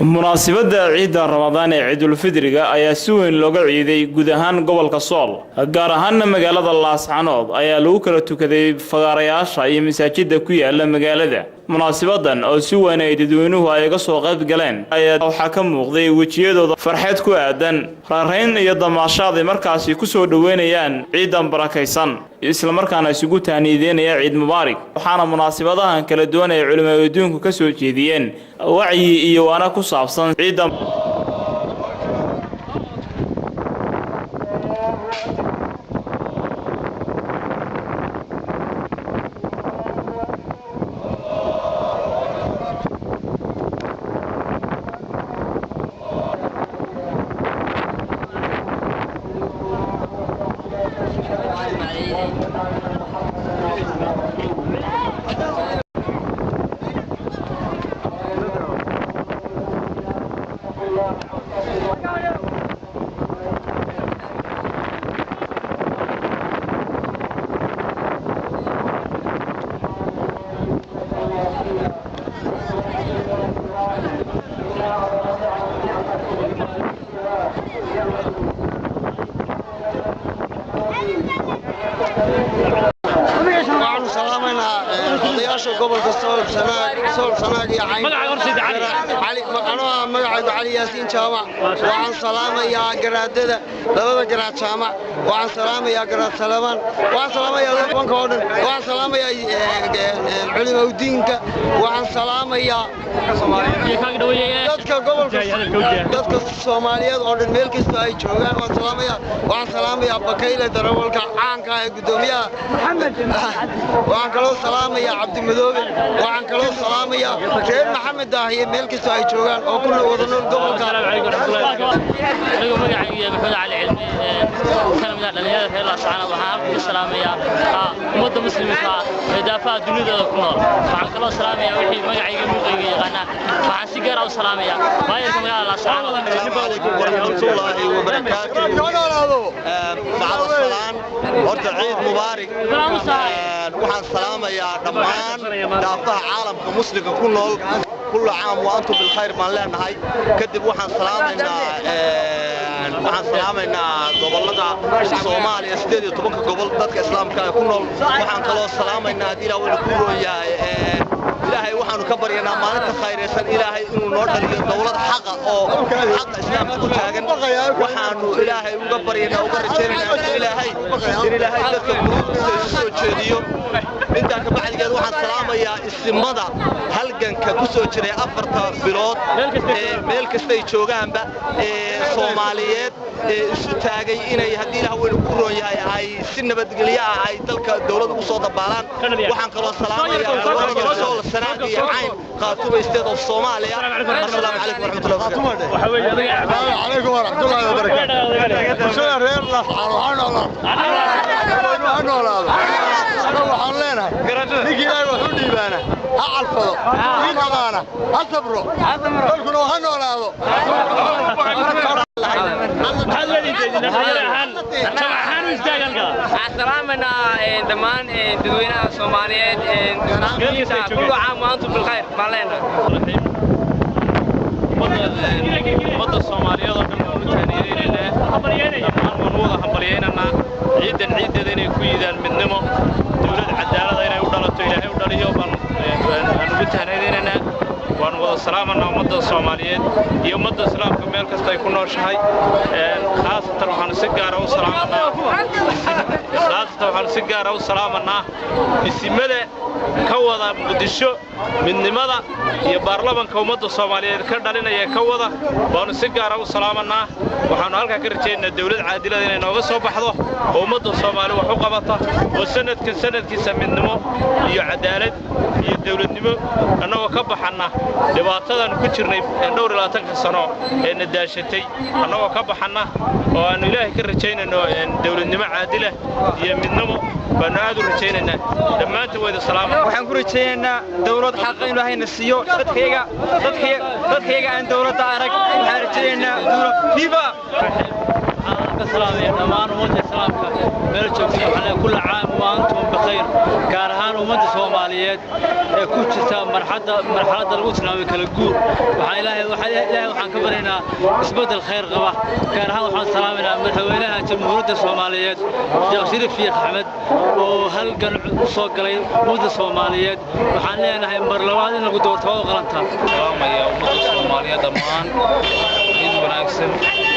Munaasabadda ciidda Ramadaan ee Ciidulfidriga ayaa si weyn looga ciiday guud ahaan gobolka Sool, gaar ahaana magaalada Laascanood ayaa lagu kala tukaday fagaarayaasha iyo masaajida ku yaala magaalada. Munaasabadan oo si weyn ay dadweynuhu ay ga soo qayb galeen ayaa waxaa ka muuqday wejiyadooda farxeed ku aadan raarayn iyo damaashaad ay markaasi ku soo dhoweynayaan ciidan barakaysan, islamarkaana isugu taaniideynaya ciid mubaarig. Waxaana munaasabadahan kala duwan ay culimada adduunku ka soo jeediyeen wacyi iyo waana ku saabsan ciidan. Waxaanu salaamaynaa odayaasha gobolka Sool Sanaag, Sool Sanaag iyo Cayn. Anoo magacaygu Cali Yaasiin Jaamac, waxaan salaamayaa garaadada, labada garaad jaamac, waxaan salaamayaa garaad Salabaan, waxaan salaamayaa labanka oo dhan, waxaan salaamayaa culimaudiinka, waxaan salaamayaa dadka gobolka, dadka Soomaaliyeed oo dhan meel kastoo ay joogaan waan salaamayaa. Waxaan salaamayaa Bakayle, darawalka caanka ah ee guddoomiyaha. Waxaan kaloo salaamayaa Cabdimadoobe. Waxaan kaloo salaamayaa reer Maxamed Daahiye meel kastoo ay joogaan oo ku wada nool gobolka. Anigu magacayga Maxamed Cali Cilmi, kana mid ah dhalinyarada reer Laascaanood, waxaan halkan ka salaamayaa ummadda muslimka ah ee daafaha dunidooda ku nool. Waxaan kaloo salaamayaa wixii magacayga muuqayga yaqaanaa. Waxaan si gaar ah u salaamayaa maayarka magaalada Laascaanood. Waraxmatullaahi wabarakaatu. Bacda salaan, horta ciid mubaarak. Waxaan salaamayaa dhammaan daafaha caalamka muslimka ku nool. Kullu caam wa antum bilkhayr baan leenahay. Kadib waxaan salaamaynaa, waxaan salaamaynaa gobollada Soomaaliya, 18-ka gobol dadka islaamka ku nool. Waxaan kaloo salaamaynaa, haddii Ilaah wayna ku roon yahay, Ilaahay waxaanu ka baryanaa maalinta khayraysan Ilaahay inuu noo dhaliyo dowlad xaqa oo xaqa islaamka ku taagan. Waxaanu Ilaahay uga baryanaa, uga rajaynaynaa in Ilaahay dadka quluubtiisa isu soo jeediyo. Intaa ka bacdigeed waxaan salaamayaa isimada halganka ku soo jiray 4-ta bilood ee meel kastay joogaanba ee Soomaaliyeed ee isu taagay inay, haddii Ilaah weynu ku roon yahay, ay si nabadgelyo ah ay dalka dowladda ugu soo dabaalaan. Waxaan kaloo salaamayaa gobolada Sool, Sanaag iyo Cayn, Khaatumo State of Soomaaliya. Assalaamu calaykum waraxmatullahi wabarakaatu. Calaykum waraxmatullaahi wabarakaatu. Bulshada reer Laascaanood ha noolaado. Annagu waxaan leenahay, ninkii Ilaahay wax u dhiibaana ha calfado, kii qabaana ha sabro, dalkuna ha noolaado. Waxaan salaamaynaa dhammaan dadweynaha Soomaaliyeed. Kullu caam wa antum bilkhayr baan leenahay. Ummadda Soomaaliyeed oo dhan waanu taaniyeynaynaa, dhammaan waanu wada hambalyaynaynaa. Ciidan ciiddeeda inay ku yidaan midnimo, dowlad cadaalada inay u dhalato, Ilaahay u dhaliyo baan ugu tahniyadaynaynaa. Waanu wada salaamanaa ummadda Soomaaliyeed iyo ummadda islaamka meel kasta ay ku nooshahay. Khaasatan waxaanu si gaara u salaamanaa, khaasatan waxaanu si gaara u salaamanaa isimada ka wada Muqdisho midnimada iyo baarlamanka ummadda Soomaaliyeed ka dhalinaya ka wada baanu si gaara u salaamanaa. Waxaanu halkaa ka rajaynaynaa dawlad caadilada inay nooga soo baxdo oo ummadda Soomaali wax u qabata, oo sanadkan sanadkiisa midnimo iyo cadaalad iyo dawladnimo annagoo ka baxanna dhibaatadan ku jirnay dhowr iyo labaatanka sano ee na daashatay, annagoo ka baxanna oo aannu Ilaahay ka rajaynayno dawladnimo caadila iyo midnimo baannu aad u rajaynaynaa. Dhammaantiin wayda salaama. Waxaan ku rajaynaynaa dawlad xaqa inuu Ilaahayna siiyo. Dadkayaga, dadkayaga aan dawladda arag, waxaan rajaynaynaa dawlad viva. Waxaan ka salaamaya dhammaan ummadda islaamka meel joogta. Waxaan leeyahay kulla caam wa antum bikhayr. Gaar ahaan ummadda Soomaaliyeed ee ku jirta marxaladda lagu tilmaamay kala guur, waxaan Ilaahay waxaan ka baryaynaa isbeddel khayr qaba. Gaar ahaan waxaan salaamaynaa madaxweynaha Jamhuuriyadda Soomaaliyeed Sheekh Shariif Sheekh Axmed oo halgan u soo galay ummadda Soomaaliyeed. Waxaan leenahay mar labaad in lagu doorto waa qalantaa. Salaamaya ummadda Soomaaliyeed dhammaan, ciid wanaagsan,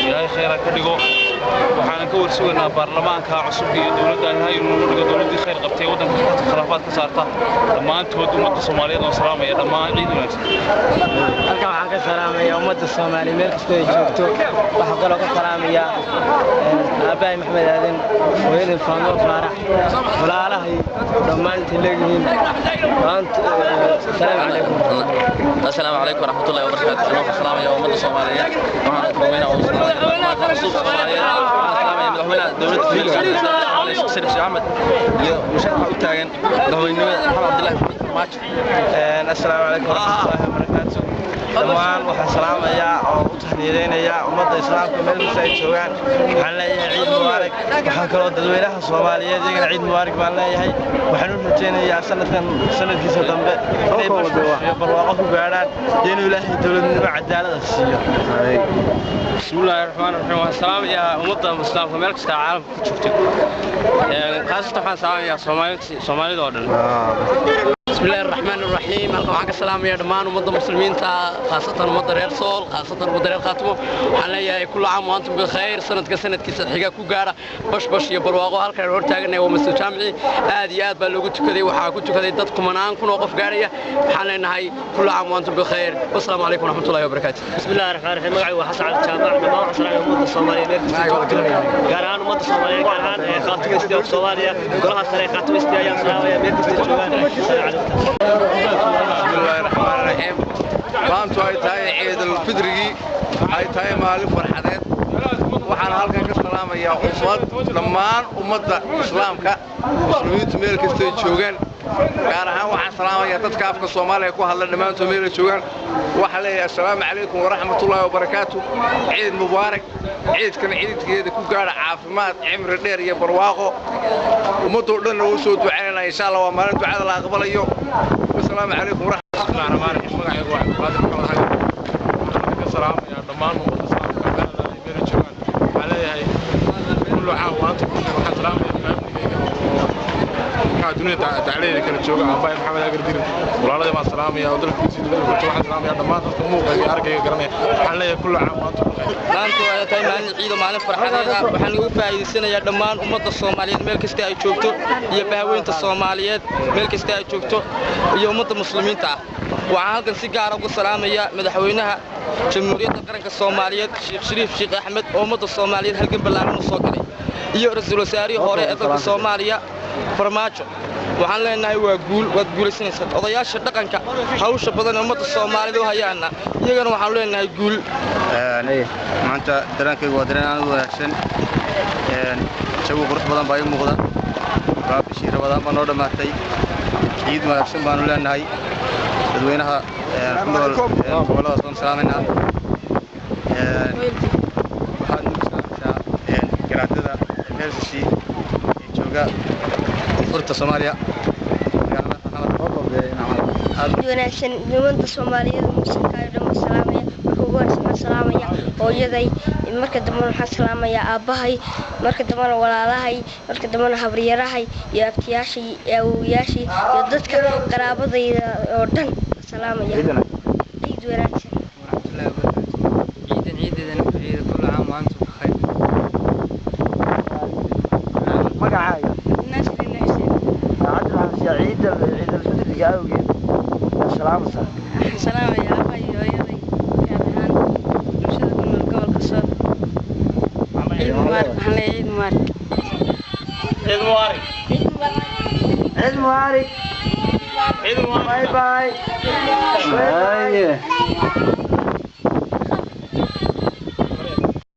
Ilaahay khayr ha ka dhigo. Waxaan ka warsugaynaa baarlamaanka cusub iyo dowladda Ilaahay inuu nagu dhigo dowladdii khayr qabtay waddanka khilaafaad ka saarta. Dhammaantood ummadda Soomaaliyeed oo salaamaya dhammaan, ciid wanaagsan. Halkan waxaan ka salaamayaa ummadda Soomaaliyeed meel kastoo ay joogto. Waxaan kaloo ka salaamayaa aabbahay Maxamed Aadan, hooyaday Faanoo Faarax, walaalahay dhammaan intay leeyihiin. Asalaamu calaykum. Asalaamu calaykum waraxmatullahi wabarakaatu. Anoo ka salaamaya ummadda Soomaaliyeed, waxaan madaxweynaha ugu salaamaya baarlamaanka cusub Soomaaliyeed. Waxaan salaamaya madaxweynaha dowladda Federaalka Sheekh Shariif Sheekh Axmed iyo musharaxa u taagan madaxweynenimada Maxamed Cabdullaahi Maxamed Farmaajo. Assalaamu calaykum waraxmatullaahi wabarakaatu. Dhammaan waxaan salaamayaa oo u tahniyadeynayaa ummadda islaamka meel kasta ay joogaan. Waxaan leeyahay ciid mubaarak. Waxaan kaloo dadweynaha Soomaaliyeed iyagana ciid mubaarak baan leeyahay. Waxaan u rajaynayaa sanadkan sanadkiisa dambe inay bashbash iyo barwaaqo ku gaadhaan iyo inuu Ilaahay dowladnimo cadaalad ah siiyo. Bismillaahi raxmaani raxiim. Waxaan salaamayaa ummadda islaamka meel kasta caalamka ku joogto, khaasatan waxaan salaamayaa Soomaalida oo dhan. بسم الله الرحمن الرحيم. Halkan waxaan ka salaamayaa dhammaan ummadda muslimiinta, khaasatan ummadda reer Sool, khaasatan ummadda reer Khaatimo. Waxaan leeyahay kullu caam wa antum bikhayr, sanadka sanadkiisa xiga ku gaara bashbash iyo barwaaqo. Halkan hor taaganay waa Masjid Jaamici, aad iyo aad baa loogu tukaday. Waxaa ku tukaday dad kumanaan kun oo qof gaaraya. Waxaan leenahay kullu caam wa antum bikhayr, wassalaamu calaykum waraxmatullaahi wabarakaatu. بسم الله الرحمن الرحيم. Magacaygu waa Xasan Cali Jaamac. Dhammaan waxaan salaamaya ummadda Soomaaliyeed meel kasta joogto, gaar ahaan ummadda Soomaaliyeed, gaar ahaan Khaatimo State of Soomaaliya. Golaha sare ee Khaatimo State ayaan salaamaya meel kasta joogaan. Assalaamu calaykum. Bismillaahi raxmaani raxiim. Maantu ay tahay ciidulfidrigii, ay tahay maalin farxadeed. Waxaan halkan ka salaamayaa ummad dhammaan ummadda islaamka, muslimiintu meel kastay joogaan. Gaar ahaan waxaan salaamayaa dadka afka Soomaaliya ku hadla dhammaantood meel ay joogaan. Waxaan leeyahay assalaamu calaykum waraxmatullaahi wabarakaatu, ciid mubaarak. Ciidkan ciidkeeda ku gaadha caafimaad, cimri dheer iyo barwaaqo. Ummaddoo dhanna wuu soo ducaynanaa insha Allah. Waa maalin ducada la aqbalayo. Wasalaamu calaykum. Bismillahi raxmaani raxiim. Magacaygu waa Cabdiqaadir Maxamed Xagan. Waxaan ka salaamayaa dhammaan ummadda islaamka meel ay meel joogaan. Waxaan leeyahay kullu caam wa antum bikhayr. Waxaan salaamayaa faamiligayga oo maxaa dunida dacladeeda kala jooga, aabbahay Maxamed Agar Dirin, walaaladii baan salaamayaa oo dalkiisa dibadda ku jooga. Waxaan salaamayaa dhammaan dadka muuqayga arkayga garanaya. Waxaan leeyahay kullu caam wa antum bikhayr. Maanta waxay tahay maalin ciid oo maalin farxadeed ah. Waxaan ugu faa'iidaysanayaa dhammaan ummadda Soomaaliyeed meel kasta ay joogto, iyo bahweynta Soomaaliyeed meel kasta ay joogto, iyo ummadda muslimiinta ah. Waxaan halkan si gaar ah ugu salaamayaa madaxweynaha Jamhuuriyadda Qaranka Soomaaliyeed Sheekh Shariif Sheekh Axmed oo ummadda Soomaaliyeed halgan ballaaran u soo galay, iyo ra'iisul wasaarihii hore ee dalka Soomaaliya Farmaajo. Waxaan leenahay waa guul, waad guulaysanaysaa. Odayaasha dhaqanka hawsha badan ee ummadda Soomaalida u hayaana iyagana waxaan leenahay guul. Maanta dareenkaygu waa dareen aad u wanaagsan. Jawi qurux badan baa ii muuqda. Waa bishii Rabadaan baa noo dhammaatay. Ciid wanaagsan baanu leenahay. Dadweynaha ku nool gobollada soon salaamaynaa. Waxaad nagu salaamaysaa garaadada RCC ee jooga koonfurta Soomaaliya, magaalada Xamar. Wanaagsan ummadda Soomaaliyeed muslimka oo dhan salaamaya. Marka ugu horeysa waxaan salaamaya hooyaday, marka dambena waxaan salaamayaa aabbahay, marka dambena walaalahay, marka dambena habaryarahay iyo abtiyaashay iyo awowayaashay iyo dadka qaraabadayda oo dhan salaamaya. Ciid wanaagsan. Ciidan ciideedana ku ciida, kullu caam wa antum bikhayr. Magacaaga? Cabdiraxmaan. Ciidda ciidalfidriga awgeed salaamaysaa? Waxaan salaamayaa aabbahay iyo hooyaday, gaar ahaan bulshada ku nool gobolka Sool. Ciid mubaarak waxaan leeyahay, ciid mubaarak. Ciid mubaarak. Ciid mubaarak. Ciid mubaarak. Bye bye.